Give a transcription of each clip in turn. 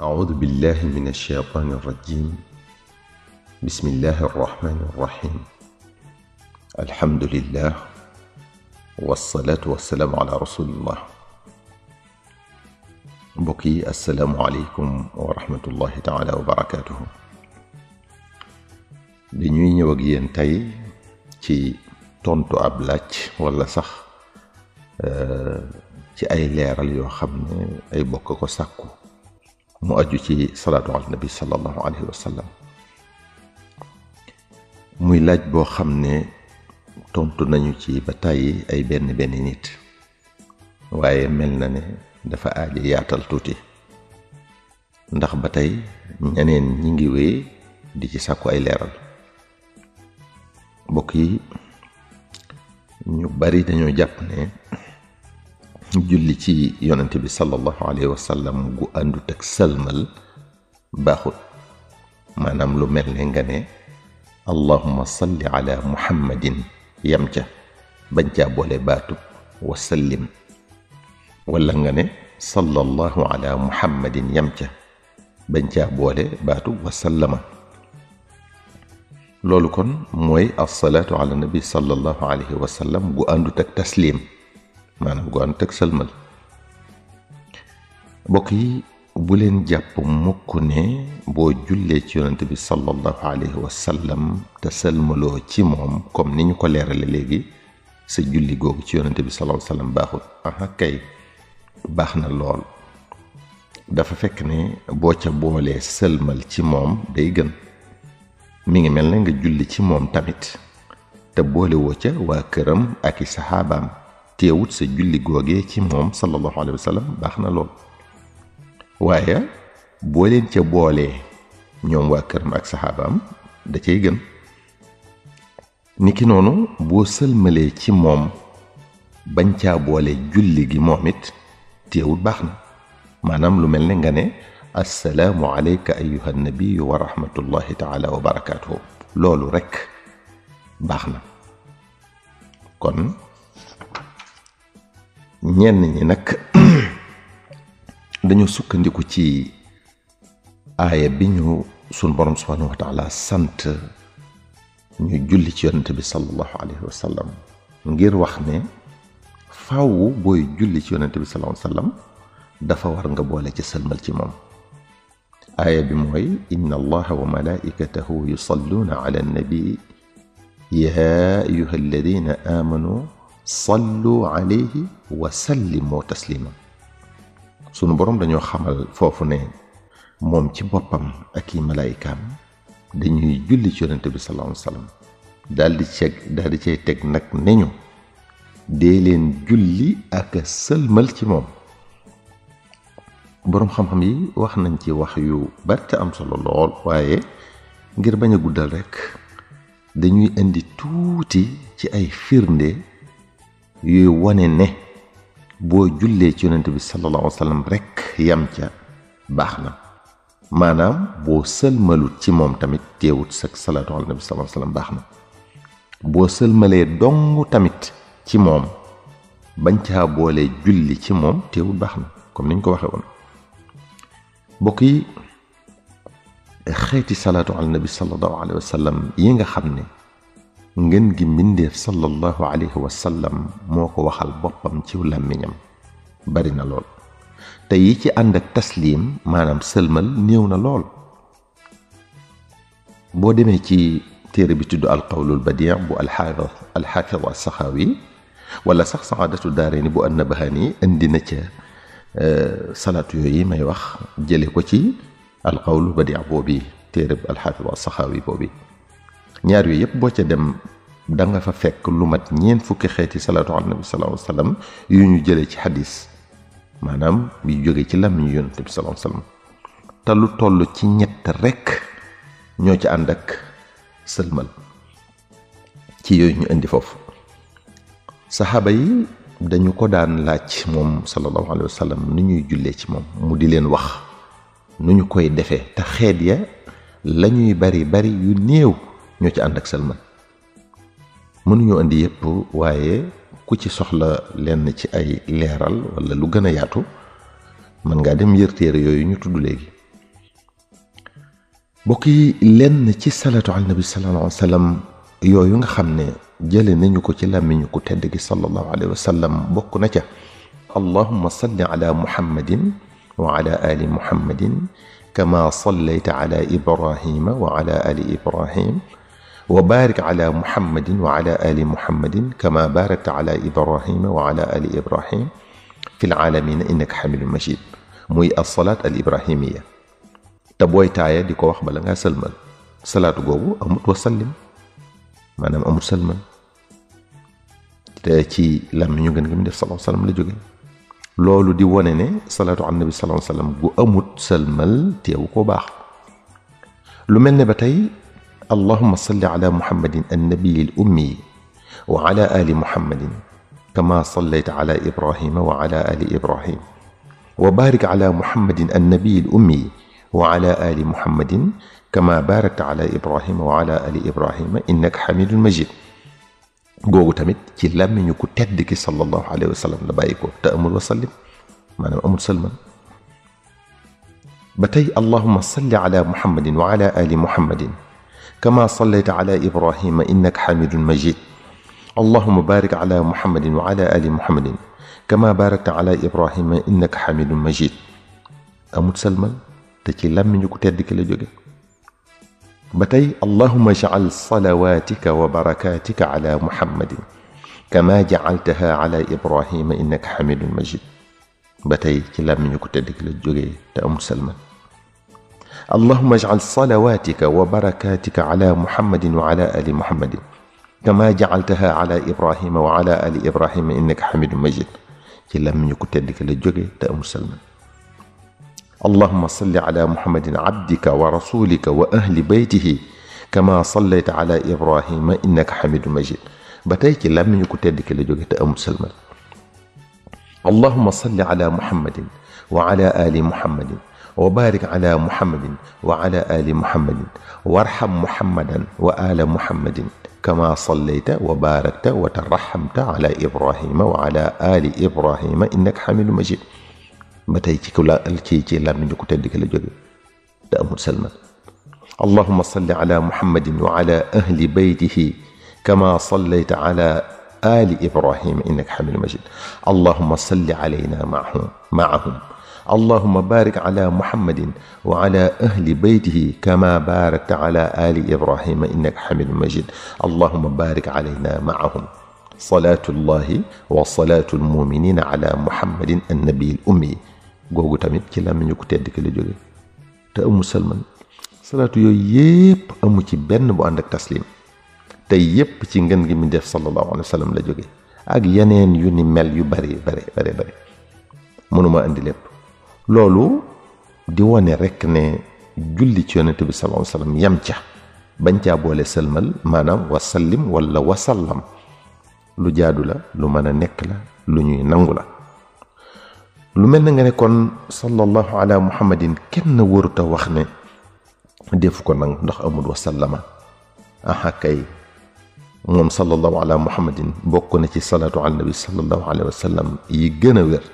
أعوذ بالله من الشيطان الرجيم. بسم الله الرحمن الرحيم. الحمد لله والصلاة والسلام على رسول الله. mbokk yi asalaamualeykum wa rahmatullahi taala wa barakaatuhu. dañuy ñëw ak yéen tey ci tontu ab laaj wala sax ci ay leeral yoo xam ne ay bokk ko sàkku mu aju ci salaatu ala nabi sallallahu alayhi wa sallam. muy laaj boo xam ne tontu nañu ci ba tàyyi ay benn nit, waaye mel na ne dafa aaje yaatal tuuti ndax ba tey ñeneen ñi ngi wéy di ci sàkku ay leeral. mbokk yi ñu bari dañoo jàpp ne julli ci yonente bi sallallahu alayhi wa sallam gu àndut ak sëlmal baaxut. maanaam lu mel ne nga ne allahumma salli ala muhammadin yam ca bañ caa boole baatub wa sallim, wala nga ne sallallahu ala muhammadin yam ca bañ caa boole baatub wa sallama. loolu kon mooy assalaatu ala nabi sallallahu alayhi wa sallam gu àndut ak taslim, maanaam gu àndut ak sëlmal. mbokk yi bu leen jàpp mukk ne boo jullee ci yonent bi sallallahu alayhi wa sallam te sëlmaloo ci moom comme ni ñu ko leerale léegi, sa julli googu ci yonent bi sallallahu alayhi wa sallam baaxut. aha kay baax na lool, dafa fekk ne boo ca boolee sëlmal ci moom day gën. mi ngi mel ne nga julli ci moom tamit te boole woo ca waa këram ak i saxaabaam, teewut sa julli googee ci moom sallallahu alayhi wa sallam baax na lool. waaye boo leen ca boolee ñoom waa këram ak saxaabaam da cay gën. niki noonu boo sëlmalee ci moom bañ caa boole julli gi moom it teewut baax na. maanaam lu mel ne nga ne assalaamu alayka ayyuha nabiyu wa rahmatullahi taala wa barakaatuhu, loolu rekk baax na. kon ñenn ñi nag dañu sukkandiku ci aaya bi ñu sun borom subhanahu wa taala sant ñu julli ci yonente bi sallallahu alayhi wa sallam ngir wax ne faaw booy julli ci yonente bi sallallahu alayhi wa sallam dafa war nga boole ci sëlmal ci moom. aaya bi mooy inna allaha wa malaikatahu yusalluuna ala annabi ya ayuha alladina amanu sallu alayhi wa sallimu taslima. sunu boroom dañoo xamal foofu ne moom ci boppam ak i malaayikaam dañuy julli ci yonente bi sallallahu alayhi wa sallam daal di cay teg nag ne ñu dee leen julli ak sëlmal ci moom. boroom xam-xam yi wax nañ ci wax yu bari te am solo lool, waaye ngir bañ a guddal rekk dañuy indi tuuti ci ay firnde yuy wane ne boo jullee ci yonent bi sallallahu alayhi wa sallam rekk yam ca baax na. maanaam boo sëlmalut ci moom tamit teewut sa salaatu ala nabi sallallahu alayhi wa sallam baax na. boo sëlmalee dong tamit ci moom bañ caa boolee julli ci moom teewut baax na, comme niñ ko waxee woon. mbokk yi xeeti salaatu ala nabi sallallahu alayhi wa sallam yi nga xam ne ngeen gi mbindeef sallallahu alayhi wa sallam moo ko waxal boppam ci làmmiñam bari na lool, te yi ci ànd ak taslim maanaam sëlmal néew na lool. boo demee ci téere bi tudd alqawlul badi' bu alxaafid as-saxaawi wala sax saadatu daarayni bu an-nabahani indi na ca salaatu yooyu may wax jële ko ci alqawlu badi' boobi téere bi alxaafid as-saxaawi boobi. ñaar yooyu yëpp boo ca dem da nga fa fekk lu mat 40 xeeti salaatu ala nabi sallallahu alayhi wa sallam yu ñu jëlee ci xadis, maanaam yu jóge ci làmmiñu yonent bi sallallahu alayhi wa sallam, te lu toll ci ñett rekk ñoo ci ànd ak sëlmal ci yooyu ñu indi foofu. saxaaba yi dañu ko daan laaj moom sallallahu alayhi wa sallam nu ñuy jullee ci moom, mu di leen wax nu ñu koy defee, te xeet ya lañuy bari yu néew ñoo ci ànd ak sëlmal. mënuñoo indi yépp, waaye ku ci soxla lenn ci ay leeral wala lu gën a yaatu mën ngaa dem yër téere yooyu ñu tudd léegi. bokk yi lenn ci salatu ala nabi sallallahu alayhi wa sallam yooyu nga xam ne jële nañu ko ci làmmiñu ku tedd gi sallallahu alayhi wa sallam bokk na ca allahumma salli ala muhammadin wa ala ali muhammadin kama sallayta ala ibrahima wa ala ali ibrahim wa barik ala muhammadin wa ala ali muhammadin kama barakta ala ibrahima wa ala ali ibrahim fi laalamina innaka hamidun majid muy as-salaat al ibrahimiya te booy taaya di ko wax bala ngaa sëlmal salaatu googu amut wasallim maanaam amut sëlmal te ci làmmiñu gën gi mu def sallallahu alayhi wa sallam la jóge loolu di wone ne salaatu ala nabi sallallahu alayhi wa sallam gu amut sëlmal teewu ko baax lu mel ne ba tey allahumma salli ala muhammadin annabiyi al ummi wa ala ali muhammadin kama sallayta ala ibrahima wa ala ali ibrahim wa barik ala muhammadin annabiyi al ummi wa ala ali muhammadin kama barakta ala ibrahima wa ala ali ibrahima innaka hamidun majid googu tamit ci làmmiñu ku tedd ki sallallahu alayhi wa sallam la bàyyi ko te amul wasallim maanaam amul sëlman ba tey allahumma salli ala muhammadin wa ala ali muhammadin kama sallayta ala ibrahima innaka hamidun majid allahumma barik ala muhammadin wa ala ali muhammadin kama barakta ala ibrahima innaka hamidun majid amul sëlman te ci làmmiñu ku tedd ki la jóge ba tey allahumma ij'al salawatika wa barakatika ala muhammadin kama ja'altaha ala ibrahima innaka hamidun majid ba tey ci làmmiñu ku tedd ki la jóge te amul sëlman allahumma ij'al salawatika wa barakatika ala muhammadin wa ala ali muhammadin kama ja'altaha ala ibrahima wa ala ali ibrahima innaka hamidun majid ci làmmiñu ku tedd ki la jóge te amul sëlman allahumma salli ala muhammadin abdika wa rasulika wa ahli baytihi kama sallayta ala ibrahima innaka hamidun majid ba tey ci làmmiñu ku tedd ki la jóge te amul sëlmal allahumma salli ala muhammadin wa ala ali muhammadin wa barik ala muhammadin wa ala ali muhammadin warham muhammadan wa ala muhammadin kama sallayta wa barakta wa tarhamta ala ibrahima wa ala ali ibrahima innaka hamidun majid ba tey ci làmmiñu ku tedd ki la jóge te amul sëlmal allahumma salli ala muhammadin wa ala ahli baytihi kama sallayta ala ali ibrahima innaka hamidun majid allahumma salli alayna ma'ahum allahumma barik ala muhammadin wa ala ahli baytihi kama barakta ala ali ibrahima innaka hamidun majid allahumma barik alayna ma'ahum salaatullahi wa salaatul muminina ala muhammadin annabiyil ummi googu tamit ci làmmiñu ku tedd ki la jóge te amul sëlman salaatu yooyu yépp amu ci benn bu ànd ak taslim te yépp ci ngën gi mi def sallallahu alayhi wa sallam la jóge ak yeneen yu ni mel yu bari mënuma indi lépp loolu di wone rekk ne julli ci yonent bi sallallahu alayhi wa sallam yam ca bañ caa boole sëlmal maanaam wasallim wala wasallam lu jaadu la lu mën a nekk la lu ñuy nangu la lu mel na nga ne kon sallallahu ala muhammadin kenn waruta wax ne defu ko nangu ndax amul wasallama aha kay moom sallallahu ala muhammadin bokk na ci salaatu ala nabi sallallahu alayhi wa sallam yi gën a wér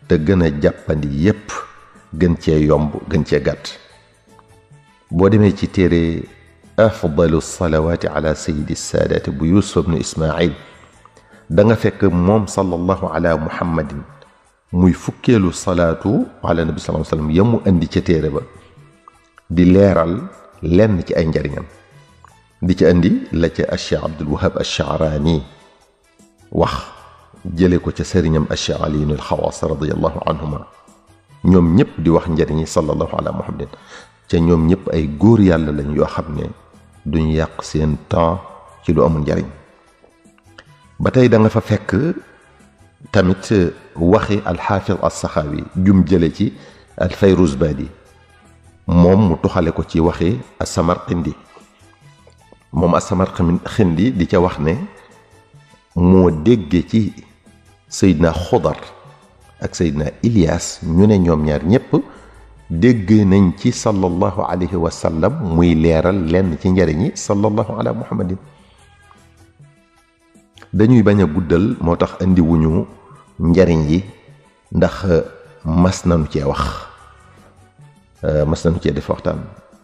te gën a jàppandi yépp gën cee yomb gën cee gàtt boo demee ci téere afdalu salawaati ala sayyidi saadaati bu yusuf ibnu ismail da nga fekk moom sallallahu ala muhammadin muy fukkeelu salaatu ala nabi sallallahu alayhi wa sallam yamu andi ca téere ba di leeral lenn ci ay njariñam di ci andi la ca Cheikh Abdul Wahab Ash-Sha'rani wax jële ko ca sëriñam Cheikh Ali al-Xawaas radiyallahu anhuma ñoom ñëpp di wax njariñi sallallahu ala muhammadin ca ñoom ñëpp ay góor yàlla lañ yoo xam ne duñ yàq seen temps ci lu amul njariñ ba tey da nga fa fekk tamit waxi alxaafid as-Saxaawi jum jële ci al-Fayruzbaadi moom mu tuxale ko ci waxi as-Samarqindi moom as-Samarqindi di ca wax ne moo dégge ci Seydina Xudar ak Seydina Ilias ñu ne ñoom ñaar ñépp dégg nañ ci sallallahu alayhi wa sallam muy leeral lenn ci njariñi sallallahu ala muhammadin dañuy bañ a guddal moo tax indi wuñu njariñ yi ndax mas nañu cee wax mas nañu cee def waxtaan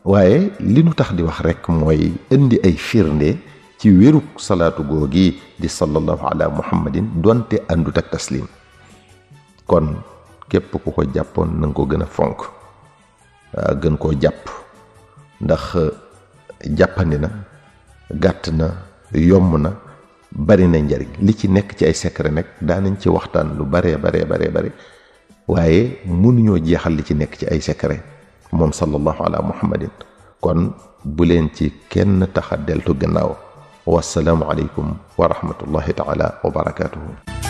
waaye li nu tax di wax rek mooy indi ay firnde ci wérug salaatu googi di sallallahu ala muhammadin donte àndut ak taslim. kon képp ku ko jàppoon na nga ko gën a fonk gën koo jàpp ndax jàppandi na gàtt na yomb na bari na njariñ. li ci nekk ci ay secret nag daanañ ci waxtaan lu bare waaye mënuñoo jeexal li ci nekk ci ay secret moom sallallahu ala muhammadin. kon bu leen ci kenn taxa deltu gannaaw. wassalaamu aleykum wa rahmatullahi taala wa barakatuhu.